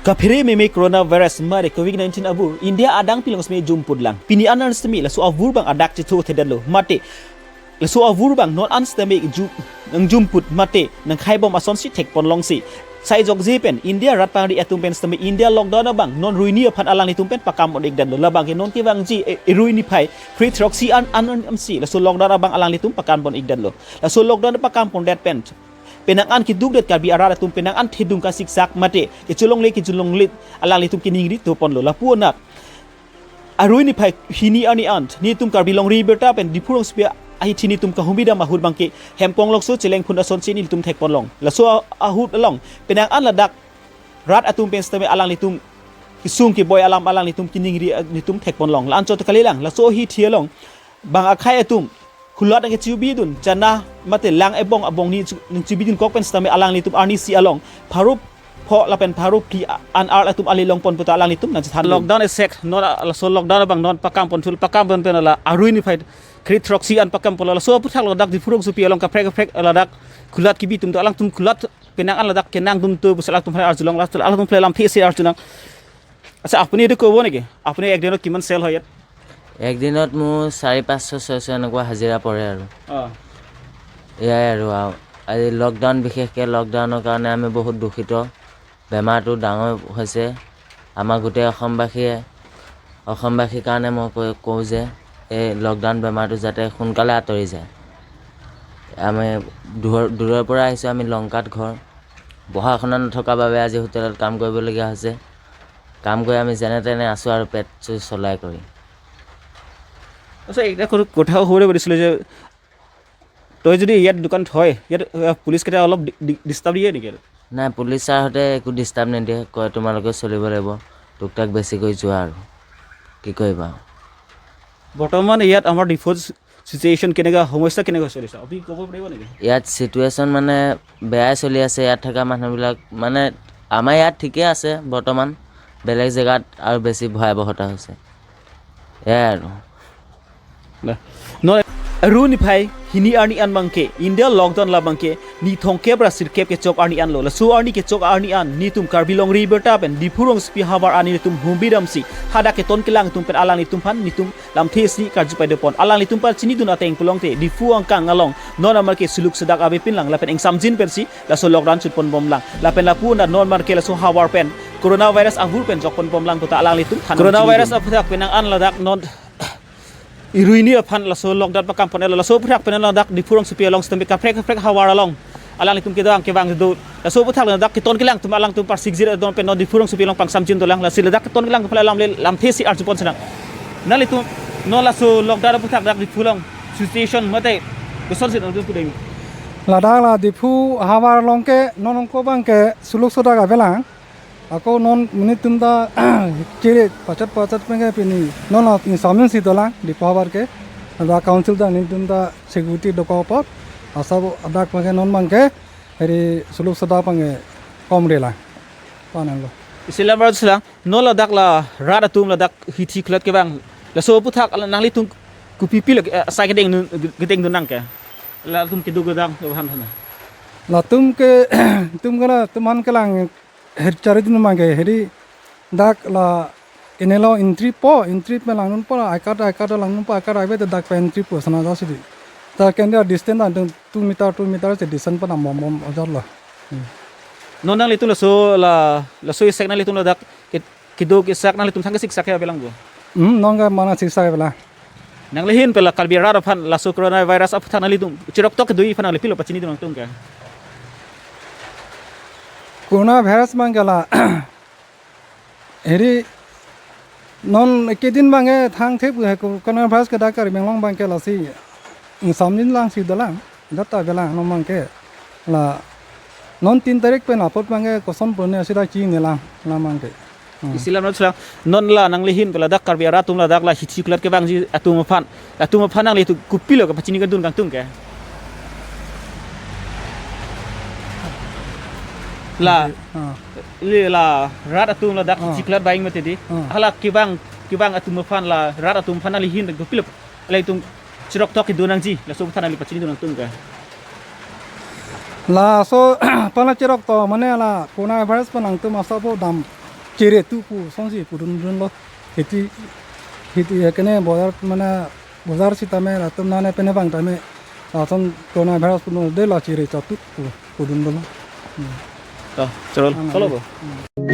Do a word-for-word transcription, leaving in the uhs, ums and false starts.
Kaphere meme coronavirus mate covid nineteen abur India adang pilong seme jumput lang. Pini an an seme laso abur abang adak chetho thedetlo. Mate laso abur abang non an seme ju nangjumput mate nangkhaibom asonsi thekpon longsi. Sai jokje pen India rat pangri atum pen seme India lockdown abang non ruini aphan alanglitum pen pakam pon-ikdetlo. Labang ke non kevangji e-, erui niphai kre throksi an an an amsi laso lockdown abang alanglitum pakam pon-ikdetlo. Laso lockdown pakam pondet pen penang an kedukdet Karbi arat atum penang an thedung kasiksak mate kecholongle kecholonglit alanglitum keningri toponlo. Lapu anat arui niphai hini arni an netum Karbi longri birta pen Diphu rongsopi ahithi netum kahumri dam ahut abangke Hempong Lokso chelengphun asonsi netum thekpon long. Laso a-, ahut along penang an ladak rat atum pen seme alanglitum kesung keboi alam alanglitum keningri, eh, netum thekpon long. La-an chot kali lang. Laso ahithi along bang akhai atum kulat nangkechebidun chana mate lang ebong abong ni chu-, nangchebidun kok pen sitame alanglitum arnisi along pharo pho lapen pharo phli a-, an ar atum ale longpon puta alanglitum nangchethan. Lockdown esek non a-, laso lockdown abang non pakam pon thul pakam pon pen la arui niphai kre throksi an pakam pon laso aphuthak ladak Diphu rongsopi along kaprek kaprek ladak kulat kebi atum to alangtum kulat penang an ladak kenangdun to pusat alangtum phai arjulong laso alangtum phai lamthe si arjunang. আচ্ছা, আপুনি এইটো ক'ব নেকি? আপুনি একদিনত কিমান চেল হয় ইয়াত? একদিনত মোৰ চাৰি পাঁচশ, ছয়শ এনেকুৱা হাজিৰা পৰে আৰু। অ। এয়াই আৰু, আৰু আজি লকডাউন, বিশেষকৈ লকডাউনৰ কাৰণে আমি বহুত দুখিত। বেমাৰটো ডাঙৰ হৈছে। আমাৰ গোটেই অসমবাসীয়ে, অসমবাসীৰ কাৰণে মই কৈ-, কওঁ যে এই লকডাউন বেমাৰটো যাতে সোনকালে আঁতৰি যায়। আমি দূৰৰ, দূৰৰ পৰা আহিছোঁ, আমি লংকাত ঘৰ। পঢ়া শুনা নথকাৰ বাবে আজি হোটেলত কাম কৰিবলগীয়া হৈছে। কাম কৰি আমি যেনে তেনে আছোঁ আৰু পেট চ-, চলাই কৰি। আচ্ছা, এটা সৰু কথা ক'ব বিচাৰিছিলোঁ যে তই যদি ইয়াত দোকান থয়, ইয়াত, আহ, পুলিচ কেইটা অলপ ডি-, ডি-, ডিষ্টাৰ্ব দিয়ে নেকি আৰু? নাই, পুলিচ ছাৰহঁতে একো ডিষ্টাৰ্ব নিদিয়ে, কয়, "তোমালোকে চলিব লাগিব, টুকটাক বেছিকৈ যোৱা আৰু কি কৰিবা।" বৰ্তমান ইয়াত আমাৰ ডিফুৰ চিচুৱেশ্যন কেনেকুৱা, সমস্যা কেনেকুৱা চলিছে, আপুনি ক'ব পাৰিব নেকি? ইয়াত চিটুৱেশ্যন মানে বেয়াই চলি আছে। ইয়াত থকা মানুহবিলাক মানে আমাৰ ইয়াত ঠিকে আছে বৰ্তমান, বেলেগ জেগাত আৰু বেছি ভয়াৱহতা হৈছে। এয়াই আৰু। Nah, non arui niphai hini arni an abangke India lockdown labangke ni thomkep ra sirkep kechok arni anlo. Laso arni kechok arni an netum Karbi longri birta pen Diphu rongsopi havar an netum humri damsi hadak keton kelang atum pen alanglitum aphan netum lamthe si karju paidopon. Alanglitum aphan chinidun ateng pulote Diphu angkang along non amarke suluk sedak avepin lang lapen ingsamjin pensi laso lockdown chotpon bomlang. Lapen lapu anat non amarke laso havar pen coronavirus abur pen jokpon bomlang puta alanglitum than. Coronavirus aphuthak penang an ladak non erui ni aphan laso lockdown pakam pon-iklo. Laso aphuthak pen ladak Diphu rongsopi along sitame kaprek kaprek havar along alanglitum kedang kevang do. Laso aphuthak ladak keton kelang atum alangtum parsik jir adon pen non Diphu rongsopi along pangsamjin dolang. Lasi ladak keton kelang atum alam le lamthe si arjupon sinang. Nanglitum non laso lockdown aphuthak dak Diphu along situation mate kosonsi nangtum pudeng? Ladak la Diphu havar along ke non ongko abangke suluk sedak avelang. Ako non monit atum ta chiri pachat pachat penke pini non la ingsamjin si dolang Diphu havar ke. Ada council ta nelitum ta security dokok apot. Asap adak penke non abangke heri suluk sedak penke komre lang. Panen lo. Isi lamar selang non ladak la rat atum ladak hithi kulat kevang. Laso aphuthak la nanglitum kopi pilo, eh, sai kedengdun, kedengdun nang ke? Latum keduk kedang kevang sana. Latum ke, tum ke latum aphan kelang her chari dun abangke heri dak la inelo entry po, entry pen langdunpo la I card, I card langdunpo, I card ave te dak pen entry po sana jasi di. Dak ke dia distance ta two meter, two meter si distance pen ambom bom ajat lo. Hmm. Non nanglitum laso la, laso isek nanglitum ladak ke, keduk isak nanglitum thang kesiksak ke avelang bo? Hmm, non ke mana siksak avelang. Nangli ahin pen la Karbi arat aphan laso coronavirus aphuthak nanglitum chirok tok kedui aphan nangli pilo pachinidun nangtum ke? Coronavirus abangke la heri non ekedin abangke thang thep he coronavirus ke dak Karbi Anglong abangke lasi ingsamjin lang si dolang. Jat ta avelang non abangke la non tin tarik pen apot abangke koson pone asida chinelang la abangke. Hmm. Isi lamar selang non la nangli ahin pen ladak Karbi arat atum ladak la hithi kulat kevangji atum aphan, atum aphan nanglitum kopilo kepachini kedun kangtung ke? La, ah, le la rat atum ladak, ah, hithi kulat vang mati di. Ah. Hala kevang, kevang atum aphan la rat atum aphan nangli ahin pen kopilo? Alangtum chirok tok kedun nangji, laso aphuthak nangli pachinidun nangtum ke? Laso aphan la chirok tok mane la coronavirus aphan nangtum asap dam chere tu pu asonsi pudun dunlo. Hiti, hiti ya kene bojar mane bojar sitame latum nane pene bang tame latum coronavirus puno de la chere chot tu pu pudun dunlo. Hmm. To, chorol, Ang kolo ayo. Bo. Hmm.